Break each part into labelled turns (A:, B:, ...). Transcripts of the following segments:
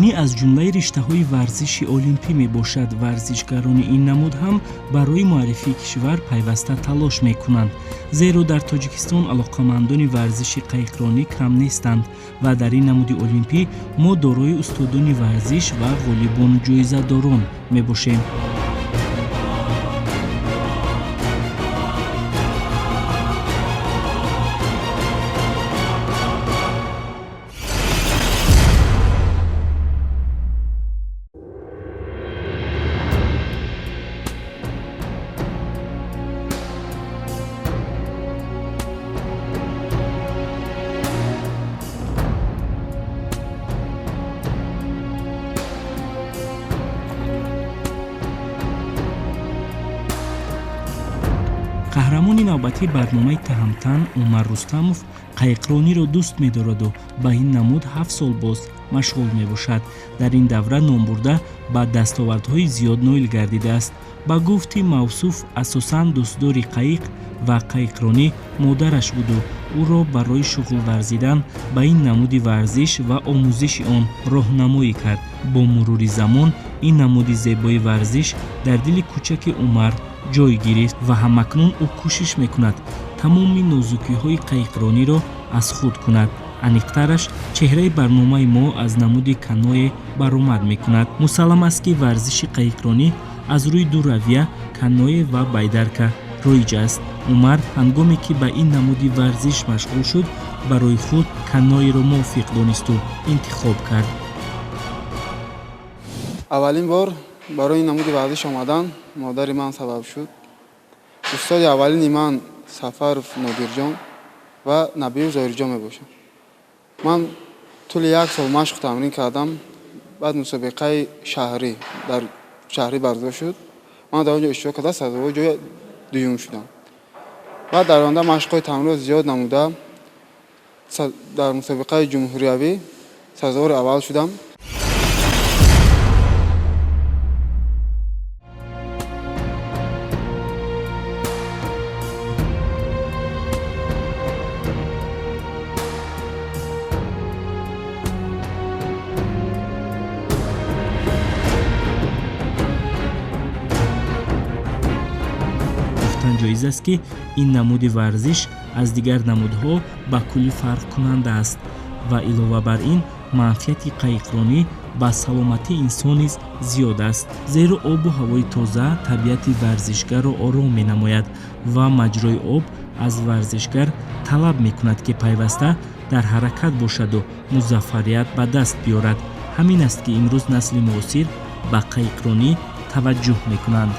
A: Қайиқронӣ аз ҷумлаи риштаҳои варзиши олимпӣ мебошад. Варзишгарони ин намуд ҳам барои муаррифии кишвар пайваста талош мекунанд, зеро дар Тоҷикистон алоқамандони варзиши қайиқронӣ кам нестанд ва дар ин намуди олимпӣ мо дорои устодони варзиш ва ғолибону ҷоизадорон мебошем. Қаҳрамони навбатии барномаи Таҳамтан Умар Рустамов қайиқрониро дӯст медораду ба ин намуд 7 сол боз машғул мебошад. Дар ин давра номбурда ба дастовардҳои зиёд ноил гардидааст. Ба гуфти мавсуф, асосан дӯстдори қайиқ ва қайиқронӣ модараш буду ӯро барои шуғл варзидан ба ин намуди варзиш ва омӯзиши он роҳнамоӣ кард. Бо мурури замон ин намуди зебои варзиш дар дили кӯчаки Умар ҷой гирифт ва ҳамакнун ӯ кӯшиш мекунад тамоми нозукиҳои қайиқрониро аз худ кунад. Аниқтараш, чеҳраи барномаи мо аз намуди каное баромад мекунад. Мусаллам аст, ки варзиши қайиқронӣ аз рӯи ду равия, каное ва байдарка, роиҷ аст. Умар ҳангоме ки ба ин намуди варзиш машғул шуд, барои худ каноеро мувофиқ донисту интихоб кард.
B: Аввалин бор барои ин намуди варзиш омадан модари ман сабаб шуд. Устоди аввалини ман Сафаров Нодирҷон ва Набиев Зоҳирҷон мебошанд. Ман тӯли як сол машқу тамрин кардам. Баъд мусобиқаи шаҳрӣ дар шаҳрӣ баргузор шуд. Ман дар он ҷо иштирок карда, сазовори ҷои дуюм шудам. Баъд дар оянда машқҳои тамринро зиёд намуда, дар мусобиқаи ҷумҳуриявӣ сазовори аввал шудам.
A: Гуфтан ҷоиз аст, ки ин намуди варзиш аз дигар намудҳо ба куллӣ фарқкунанда аст ва илова бар ин манфиати қайиқронӣ ба саломатии инсон низ зиёд аст, зеро обу ҳавои тоза табиати варзишгарро ором менамояд ва маҷрои об аз варзишгар талаб мекунад, ки пайваста дар ҳаракат бошаду музаффарият ба даст биёрад. Ҳамин аст, ки имрӯз насли муосир ба қайиқронӣ таваҷҷӯҳ мекунанд.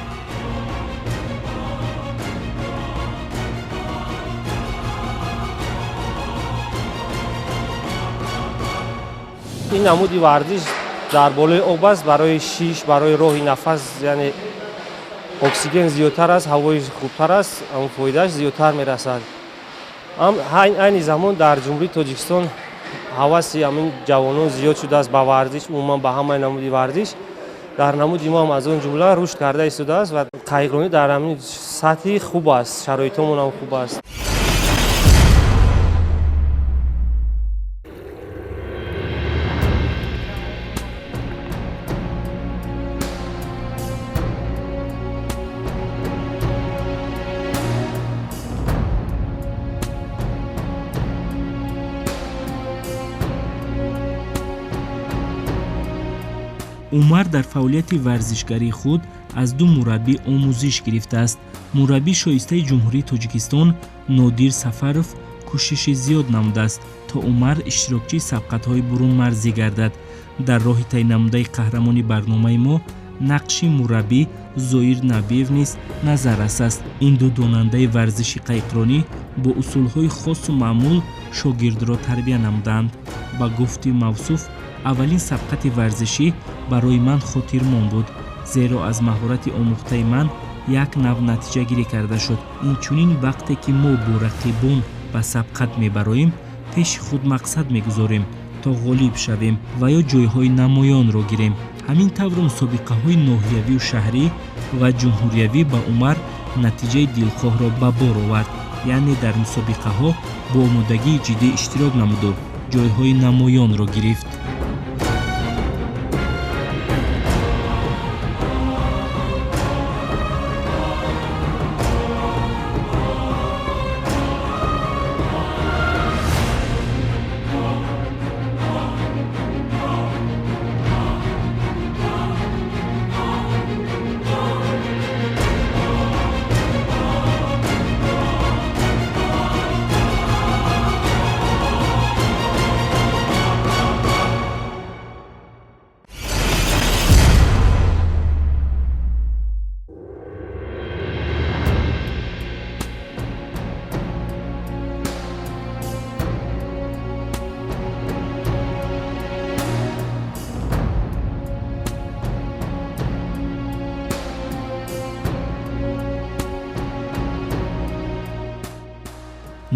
C: Ин намуди варзиш дар болои об аст, барои шиш, барои роҳи нафас, яъне оксиген зиёдтар аст, ҳавои хубтар аст, фоидааш зиёдтар мерасад. Айни замон дар Ҷумҳурии Тоҷикистон ҳаваси ҳамин ҷавонон зиёд шудааст ба варзиш, умуман ба ҳамаи намуди варзиш. Дар намуди мо ҳам аз он ҷумла рушд карда истодааст ва қайиқронӣ дар ҳамин сатҳи хуб аст, шароитомон ҳам хуб аст.
A: Умар дар фаъолияти варзишгарии худ аз ду мураббӣ омӯзиш гирифтааст. Мураббӣ шоистаи Ҷумҳурии Тоҷикистон Нодир Сафаров кӯшиши зиёд намудааст, то Умар иштирокчии сабқатҳои бурунмарзӣ гардад. Дар роҳи тай намудаи қаҳрамони барномаи мо нақши мураббӣ Зоир Набиев низ назаррас аст. Ин ду донандаи варзиши қайиқронӣ бо усулҳои хосу маъмул шогирдро тарбия намуданд. Ба гуфти мавсуф, аввалин сабқати варзишӣ барои ман хотирмон буд, зеро аз маҳорати омӯхтаи ман як нав натиҷагирӣ карда шуд. Инчунин вақте ки мо бо рақибон ба сабқат мебароем, пеши худ мақсад мегузорем, то ғолиб шавем ва ё ҷойҳои намоёнро гирем. Ҳамин тавр мусобиқаҳои ноҳиявию шаҳрӣ ва ҷумҳуриявӣ ба Умар натиҷаи дилхоҳро ба бор овард, яъне дар мусобиқаҳо бо омодагии ҷиддӣ иштирок намуду ҷойҳои намоёнро гирифт.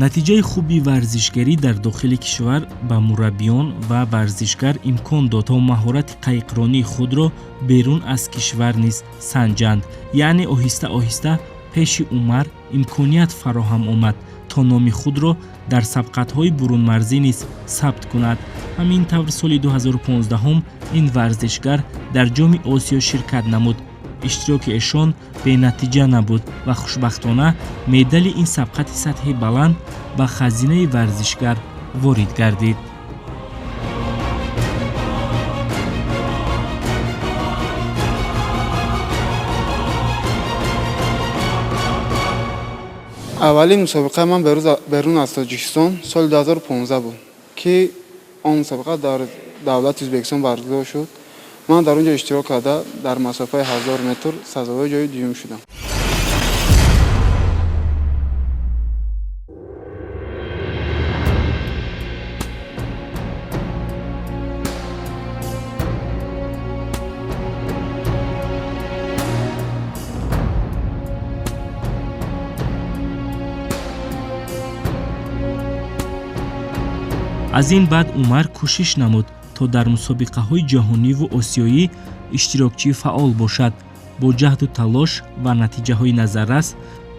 A: Натиҷаи хуби варзишгарӣ дар дохили кишвар ба мураббиён ва варзишгар имкон дод, то маҳорати қайиқронии худро берун аз кишвар низ санҷанд. Яъне оҳиста-оҳиста пеши Умар имконият фароҳам омад, то номи худро дар сабқатҳои бурунмарзӣ низ сабт кунад. Ҳамин тавр соли 2015 ин варзишгар дар Ҷоми Осиё ширкат намуд. Иштироки эшон бенатиҷа набуд ва хушбахтона медали ин сабқати сатҳи баланд ба хазинаи варзишгар ворид гардид.
B: Аввалин мусобиқаи ман берун аз Тоҷикистон соли 2015 буд, ки он мусобиқа дар давлати Ӯзбекистон баргузор шуд. Ман дар он ҷо иштирок карда, дар масофаи 1000 метр сазовори ҷои дуюм шудам.
A: Аз ин баъд Умар кӯшиш намуд, то дар мусобиқаҳои ҷаҳониву осиёӣ иштирокчии фаъол бошад. Бо ҷаҳду талош ва натиҷаҳои назаррас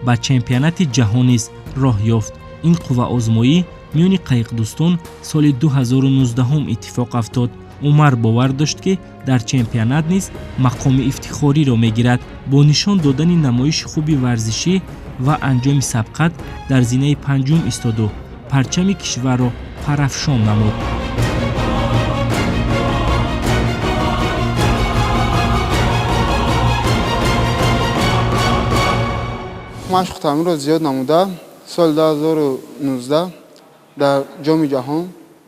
A: ба чемпионати ҷаҳон низ роҳ ёфт. Ин қувваозмоӣ миёни қайиқдӯстон соли 2019 иттифоқ афтод. Умар бовар дошт, ки дар чемпионат низ мақоми ифтихориро мегирад. Бо нишон додани намоиши хуби варзишӣ ва анҷоми сабқат дар зинаи панҷум истоду парчами кишварро парафшон намуд.
B: Машқу тамринро зиёд намуда, соли 2019 дар Ҷоми ҷаҳон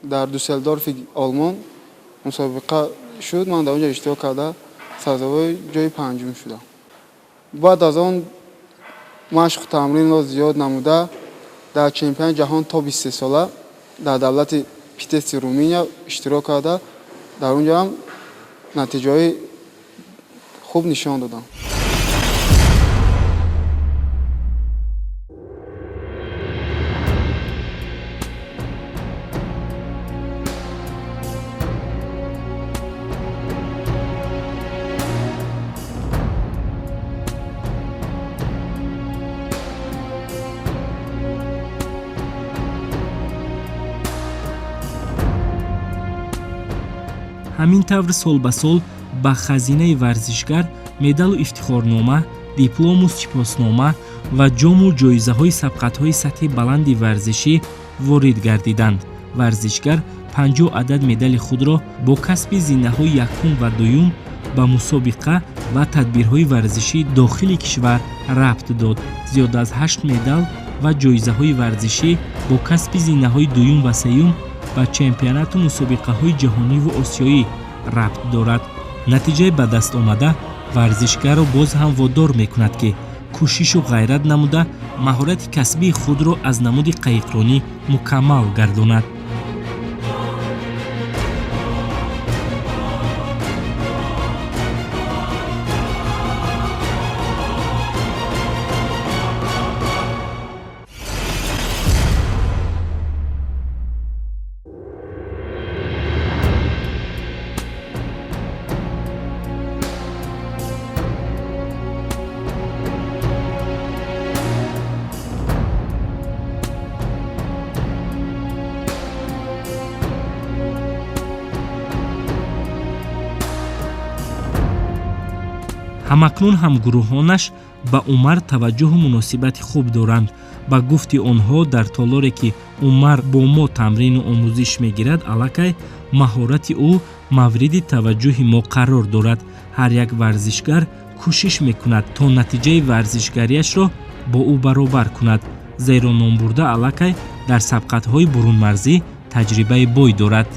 B: дар Дюссельдорфи Олмон мусобиқа шуд. Ман дар он ҷо иштирок карда, сазовори ҷои панҷум шудам. Баъд аз он машқу тамринро зиёд намуда, дар чемпионати ҷаҳон то 23 сола дар давлати Питести Руминия иштирок карда, дар он ҷо ҳам натиҷаҳои хуб нишон додам.
A: Ҳамин тавр сол ба сол ба хазинаи варзишгар медалу ифтихорнома, диплому сипоснома ва ҷому ҷоизаҳои сабқатҳои сатҳи баланди варзишӣ ворид гардиданд. Варзишгар 50 адад медали худро бо касби зинаҳои якум ва дуюм ба мусобиқа ва тадбирҳои варзишии дохили кишвар рабт дод. Зиёда аз 8 медал ва ҷоизаҳои варзишӣ бо касби зинаҳои дуюм ва сеюм ба чемпионату мусобиқаҳои ҷаҳониву осиёӣ рабт дорад. Натиҷаи ба даст омада варзишгарро боз ҳам водор мекунад, ки кӯшишу ғайрат намуда маҳорати касбии худро аз намуди қайиқронӣ мукаммал гардонад. Ҳамакнун ҳамгурӯҳонаш ба Умар таваҷҷӯҳу муносибати хуб доранд. Ба гуфти онҳо, дар толоре ки Умар бо мо тамрину омӯзиш мегирад, аллакай маҳорати ӯ мавриди таваҷҷӯҳи мо қарор дорад. Ҳар як варзишгар кӯшиш мекунад, то натиҷаи варзишгариашро бо ӯ баробар кунад, зеро номбурда аллакай дар сабқатҳои бурунмарзӣ таҷрибаи бой дорад.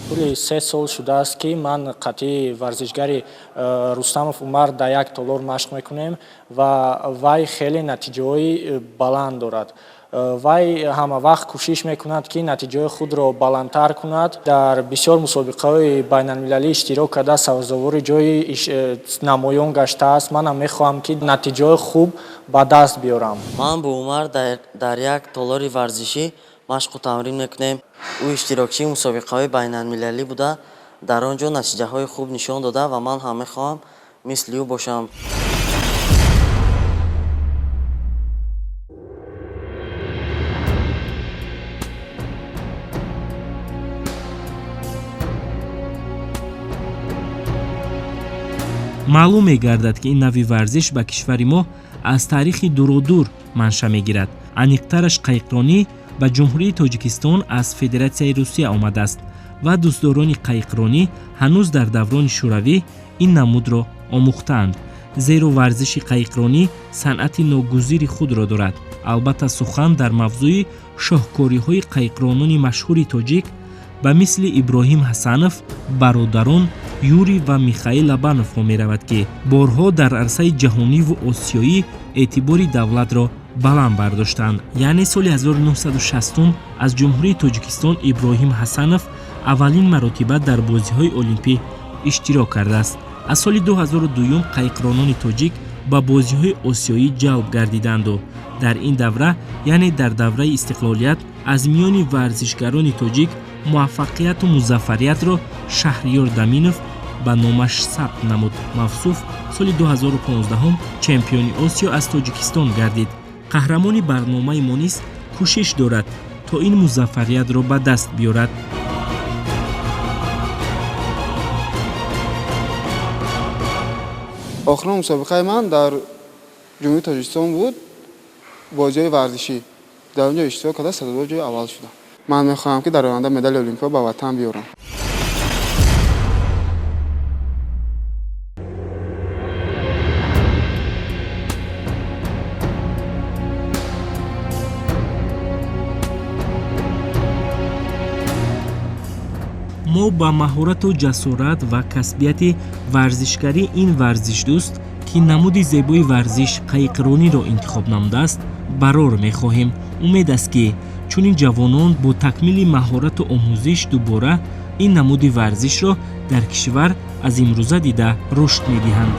D: Тӯли 3 сол шудааст, ки ман қатъи варзишгари Рустамов Умар дар як толор машқ мекунем ва вай хеле натиҷаҳои баланд дорад. Вай ҳама вақт кӯшиш мекунад, ки натиҷаҳои худро баландтар кунад. Дар бисёр мусобиқаҳои байналмилалӣ иштирок карда, сазовори ҷои намоён гаштааст. Манам мехоҳам, ки натиҷаҳои хуб ба даст биёрам.
E: Ман бо Умар дар як толори варзишӣ машқу тамрин мекунем. Ӯ иштирокчии мусобиқаҳои байналмилалӣ буда, дар он ҷо натиҷаҳои хуб нишон дода ва ман ҳам мехоҳам мисли ӯ бошам.
A: Маълум мегардад, ки ин навъи варзиш ба кишвари мо аз таърихи дурудур манша мегирад. Аниқтараш, қайиқронӣ ба Ҷумҳурии Тоҷикистон аз Федератсияи Русия омадааст ва дӯстдорони қайиқронӣ ҳанӯз дар даврони шӯравӣ ин намудро омӯхтаанд, зеро варзиши қайиқронӣ санъати ногузири худро дорад. Албатта, сухан дар мавзӯи шоҳкориҳои қайиқронони машҳури тоҷик ба мисли Иброҳим Ҳасанов, бародарон Юрий ва Михаил Лобановҳо меравад, ки борҳо дар арсаи ҷаҳониву осиёӣ эътибори давлатро баланд бардоштанд. Яъне соли 1960 аз Ҷумҳурии Тоҷикистон Иброҳим Ҳасанов аввалин маротиба дар бозиҳои олимпӣ иштирок кардааст. Аз соли 2002 қайиқронони тоҷик ба бозиҳои осиёӣ ҷалб гардиданду дар ин давра, яъне дар давраи истиқлолият, аз миёни варзишгарони тоҷик муваффақияту музаффариятро Шаҳриёр Даминов ба номаш сабт намуд. Мавсуф соли 2015 чемпиони Осиё аз Тоҷикистон гардид. Қаҳрамони барномаи мо низ кӯшиш дорад, то ин музаффариятро ба даст биёрад.
B: Охирон мусобиқаи ман дар Ҷумҳурии Тоҷикистон буд, бозиҳои варзишӣ. Дар он ҷо иштирок карда, сазовори ҷои аввал шудам. Ман мехоҳам, ки дар оянда медали олимпиё ба ватан биёрам.
A: Мо ба маҳорату ҷасорат ва касбияти варзишгарии ин варзишдӯст, ки намуди зебои варзиш қайиқрониро интихоб намудааст, барор мехоҳем. Умед аст, ки чунин ҷавонон бо такмили маҳорату омӯзиш дубора ин намуди варзишро дар кишвар аз имрӯза дида рушд медиҳанд.